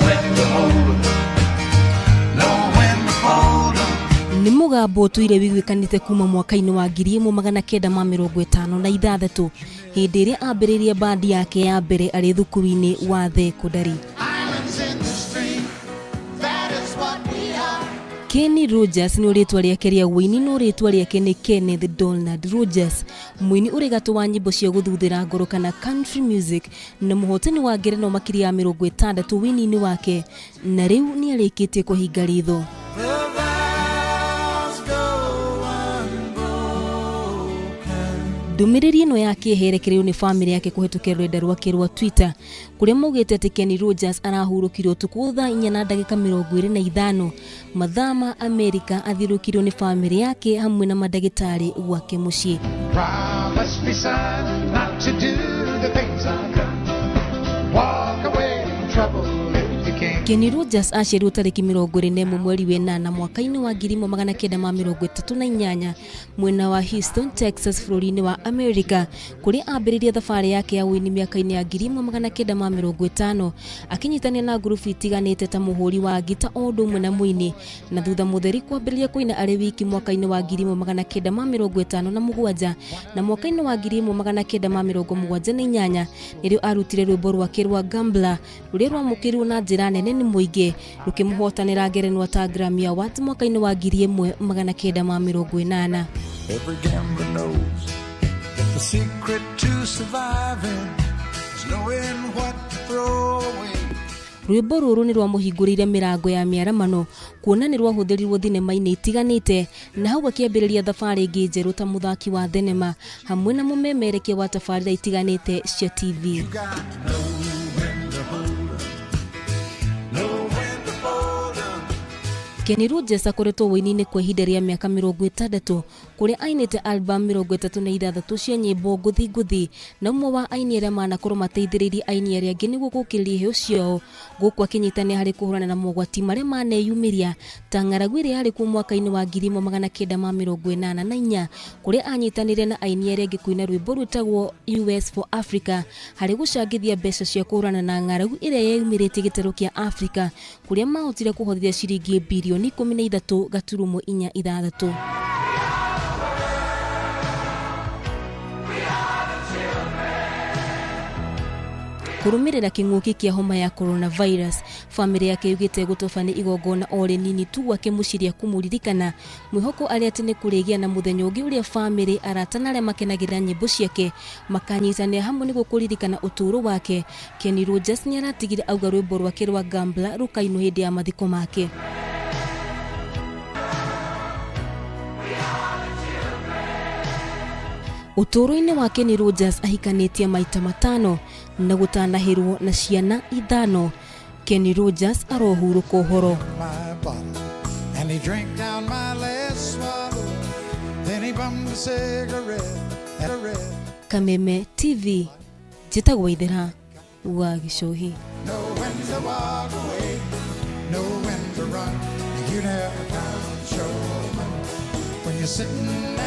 When to hold 'em, know when to fold 'em. Nĩ mũgambo ũtũire wĩiguĩkanĩte kuma mwaka-inĩ wa 1956 hĩndĩ ĩrĩa ambĩrĩirie bandi yake ya mbere arĩ thukuru-inĩ wa thekondarĩ. Islands in the stream, that is what we are. Kenny Rogers nĩ rĩtwa rĩake rĩa ũini no rĩtwa rĩake nĩ Kenneth Donald Rogers, mũini ũrĩ gatũ wa nyĩmbo cia gũthuthĩra ngoro kana country music na mũhotani wa ngerenwa makĩria ya 60 wĩini-inĩ wake, na rĩu nĩ arĩkĩtie kũhinga ritho. The vows go unbroken. Ndũmĩrĩri ĩno ya kĩeha ĩrekereirio nĩ bamĩrĩ yake kũhetũkĩra rũrenda rwake rwa Twitter kũrĩa maugĩte atĩ Kenny Rogers arahurũkire ũtukũ thaa inya na ndagĩka mĩrongo ĩrĩ na ithano mathaa ma Amerika, athiũrũrũkĩirio nĩ bamĩrĩ yake hamwe na mandagĩtarĩ gwake mũciĩ. Promise me, son, not to do the things I've done. Walk away from trouble if you can. Kenny Rogers aciarirwo tarĩki 21 mweri wa ĩnana mwaka-inĩ wa 1938 mwena wa Houston, Texas bũrũri-inĩ wa America, kũrĩa ambĩrĩirie thabarĩ yake ya ũini mĩaka-inĩ ya 1950 akĩnyitanĩra na ngurubu itiganĩte ta mũhũri wa ngita o ũndũ ũmwe na mũini, na thutha mũtheri kwambĩrĩria kũina arĩ wiki mwaka-inĩ wa 1957, na mwaka-inĩ wa 1978 nĩrĩo arutire rwĩmbo rwake rwa Gambler rũrĩa rwamũkĩrirwo na njĩra nene nĩ mũingĩ, rũkĩmũhotanĩra ngerenwa ta Grammy Awards mwaka-inĩ wa 1980. Every gambler knows that the secret to surviving is knowing what to throw away. Rwĩmbo rũrũ nĩ rwamũhingũrĩire mĩrango ya mĩaramano kuona nĩ rwahũthĩrirwo thinema-inĩ itiganĩte, na hau akĩambĩrĩria thabarĩ ĩngĩ njerũ ta mũthaki wa thenema hamwe na mũmemerekia wa tabarĩra itiganĩte cia TV. You got to know when to hold 'em, know when to fold 'em. Kenny Rogers akoretwo wũini-inĩ kwa ihinda rĩa mĩaka 60 kũrĩa ainĩte album 36 cia nyĩmbo ngũthi ngũthi, na ũmwe wa aini arĩa manakorwo mateithĩrĩirie aini arĩa angĩ nĩguo gũkĩrĩria iheo ciao, gũkũ akĩnyitanĩra harĩ kũhũrana na mogwati marĩa maneyumĩria ta ng'aragu ĩrĩa yarĩ kuo mwaka-inĩ wa 1984 kũrĩa anyitanĩire na aini arĩa angĩ kũina rwĩmbo rwĩtagwo US for Africa harĩ gũcangithia mbeca cia kũhũrana na ng'aragu ĩrĩa yeyumĩrĩtie gĩtarũ kĩa Afrika, kũrĩa mahotire kũhothithia ciringi birioni 13.46. Kũrũmĩrĩra kĩng'ũki kĩa homa ya coronavirus, bamĩrĩ yake yugĩte gũtoba nĩ igongona o rĩnini tu gwake mũciĩ rĩa kũmũririkana, mwĩhoko arĩ atĩ nĩ kũrĩgĩa na mũthenya ũngĩ ũrĩa bamĩrĩ, arata na arĩa makenagĩrĩra nyĩmbo ciake makanyitanĩra hamwe nĩguo kũririkana ũtũũro wake. Kenny Rogers nĩ aratigire auga rwĩmbo rwake rwa Gambler rũkainwo hĩndĩ ya mathiko make. Ũtũũro-inĩ wa Kenny Rogers ahikanĩtie maita matano na gũtanahĩrwo na ciana ithano. Kenny Rogers arohurũka ũhoro. My bottle, and he drank down my last swallow. Then he bummed a cigarette, cigarette. Kameme TV, njĩtagwo Ithera wa Gĩcũhĩ. Know when to walk away, know when to run. You never count your money when you're sitting.